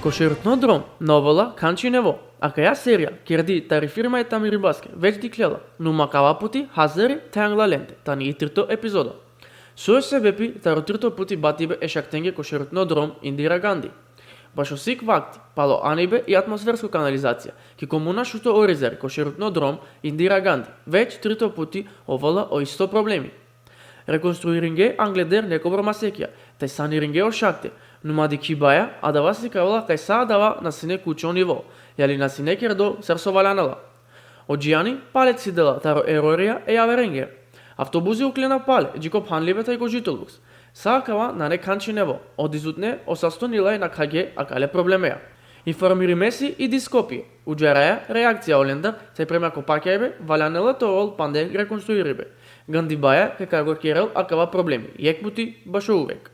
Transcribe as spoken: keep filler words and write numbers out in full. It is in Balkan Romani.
Ko šerutno drom na ovela khanči nevo. Akaja serija kerdi tari firma e Tamiri Baske već dikhlela, numa kava puti hazeri te angla lente, tani i trito epizoda. So e sebepi taro trito puti batibe e šaktenge ko šerutno drom Indira Gandhi? Bašo sik vakti, palo anibe i atmosfersko kanalizacija, ki komuna Šuto Orizer ko šerutno drom Indira Gandhi, već trito puti ovela o isto problemi. Rekonstruiringe angleder nekobor masekja, te saniringe o šakte, numa dikhibaja, adava sikavela kaj sa adava na sine ko učo nivo, jali na sine kerdo sar so valjanela. O džijani pale cidela taro erorija e javerenge. Avtobusi uklena pale, dži ko phanlibe taj ko Žitoluks. Sa akava nane khanči nevo, o dizutne o sasto nilaj nakhage akale problemeja. Informirimesi i diskopie, udžaraja reakcija olendar, te prema ko pakjajbe, valjanela te ovel pande rekonstruiribe. Gandibaja kaj ka kerel akava problemi, jekh puti bašo uvek.